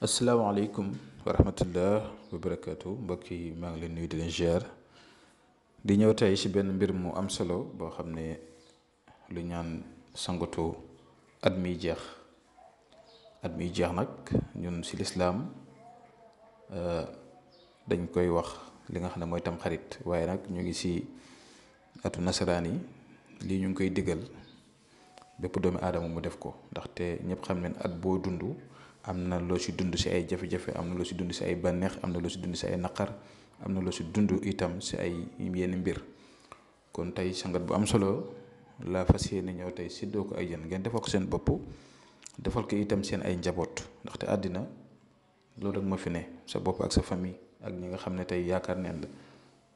asalaamaaleykum wa rahmatullah wa barakaatu mbokk yi maa ngi leen nuyu di leen ziar di ñëw tey ci benn mbir mu am solo boo xam ne lu ñaan sangatu at miy jeex nag ñun ci lislaam dañ koy wax li nga xam ne mooy tam xarit waaye nag ñu ngi ci atu nasaraan yi lii ñu ngi koy digal bépp doomi aadama mu def ko ndaxte ñëpp xam ne at boo dund am na loo ci dund ci ay jafe-jafe am na loo ci dund ci ay bànneex am na loo ci dund ci ay naqar am na loo ci dund itam ci ay yenn mbir kon tey sangat bu am solo la fas yéene ñëw tey séddoo ko ay yéen ngeen defal ko seen bopp defal ko itam seen ay njaboot ndaxte àddina loolu rek moo fi ne sa bopp ak sa famille ak ñi nga xam ne tey yaakaar neen la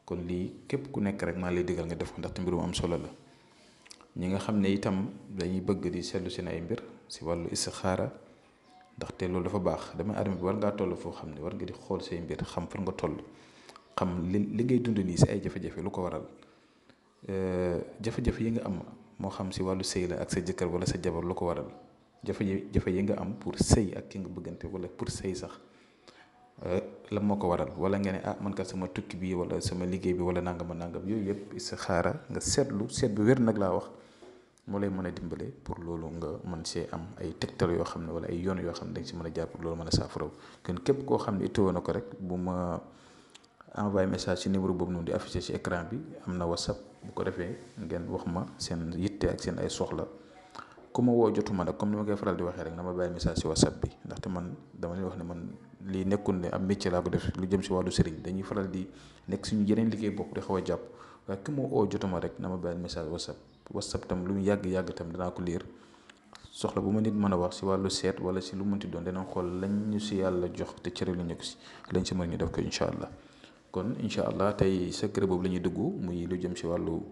kon lii képp ku nekk rek maa lay digal nga def ko ndaxte mbir mu am solo la ñi nga xam ne itam dañuy bëgg di seetlu seen ay mbir ci wàllu istixaara ndaxte loolu dafa baax dama adama bi war ngaa toll foo xam ne war nga di xool say mbir xam fan nga toll xam li ngay dund nii si ay jafe-jafe lu ko waral jafe-jafe yi nga am moo xam si wàllu sëy la ak sa jëkkër wala sa jabar lu ko waral jafe-jafe yi nga am pour sëy ak ki nga bëggante wala pour sëy sax la moo ko waral wala nga ne man kat sama tukki bi wala sama liggéey bi wala nangam yooyu yëpp istixaara nga seet bu wér nag laa wax moo lay mën a dimbale pour loolu nga mën see am ay tegtal yoo xam ne wala ay yoon yoo xam ne dañ si mën a jaar pour loolu mën a saafaraw kon képp koo xam ne itoo na ko rek bu ma envoyé message ci numéro boobu noonu di affiché ci écran bi am na whatsapp bu ko defee ngeen wax ma seen yitte ak seen ay soxla ku ma woo jotuma nag comme ni ma koy faral di waxee rek na ma bàyyi message ci whatsapp bi ndaxte man dama leen wax ne man lii nekkul ne am métier laa ko def lu jëm si wàllu sëriñ dañuy faral di nekk suñu yeneen liggéey bopp di xaw a jàpp waaye ku ma woo jotuma rek na ma bàyyi message whatsapp tam lu mu yàgg tam danaa ko liir soxla bu ma nit mën a wax si wàllu seet wala si lu mënti doon danañ xool lañ ñu si yàlla jox te cëre lu ñu ko si lañ si mën ñu def ko incha allah kon incha allah tey secret boobu la ñuy dugg muy lu jëm si wàllu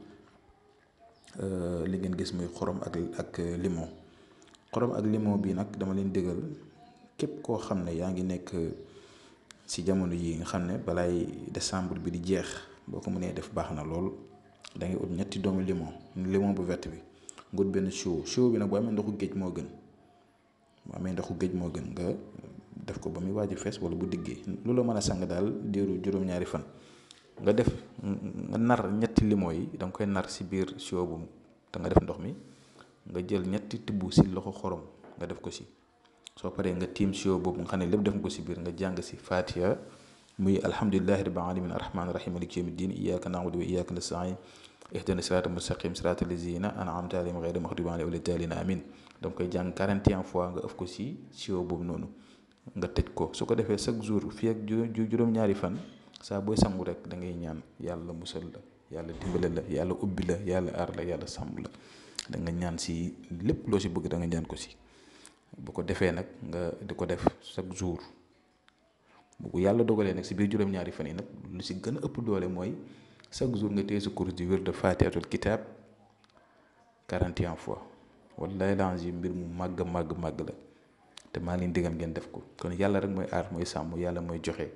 li ngeen gis muy xorom ak limon xorom ak limon bi nag dama leen dëggal képp koo xam ne yaa ngi nekk si jamono yi nga xam ne balaay décembre bi di jeex boo ko mënee def baax na lool. da ngay ut ñetti doomu limon bu vert bi nga ut benn siwo bi nag boo amee ndoxu géej moo gën nga def ko ba muy waaj a fees wala bu diggee lu la mën a sang daal diiru juróom-ñaari fan nga nar ñetti limon yi da nga koy nar si biir siwo bu te nga def ndox mi nga jël ñetti tibb si loxo xorom nga def ko si soo paree nga tiim siwo boobu nga xam ne lépp def nga ko si biir nga jàng si Fatiha muy alhamdulillahi rabbil alamin arrahmani rahim maliki yawmi ddin iyyaka na'budu wa iyyaka nasta'in ihdina sirata mustaqim sirata lazina an'amta alayhim ghayri maghdubi alayhim wala daalliin amin danga koy jàng 41 fois nga ëf ko si siwo boobu noonu nga tëj ko su ko defee chaque jour fii ak juróom-ñaari fan saa booy sangu rek da ngay ñaan yàlla musal la yàlla dimbale la yàlla ubbi la yàlla aar la yàlla sàmm la da nga ñaan si lépp loo si bëgg da nga ñaan ko si bu ko defee nag nga di ko def chaque jour bu yàlla dogalee nag si biir juróom-ñaari fan yi nag lu si gën a ëpp doole mooy chaque jour nga téye sa course di wér de Fatihatul Kitab 41 fois wallahi langi mbir mu màgg la te maa leen digal ngeen def ko kon yàlla rek mooy aar mooy sàmm yàlla mooy joxe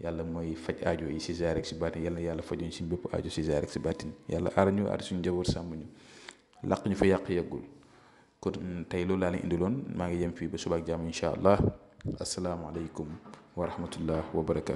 yàlla mooy faj aajo yi si zaahir ak si baatin yàlla fajuñ si bépp aajo si zaahir ak si baatin yàlla aar ñu aar suñu njaboot sàmm ñu làq ñu fa yàq yeggul kon tey loolu laa leen indiloon maa ngi yem fii ba suba ak jàmm incha allah asalaamaaleykum wa rahmatullah wa barakatu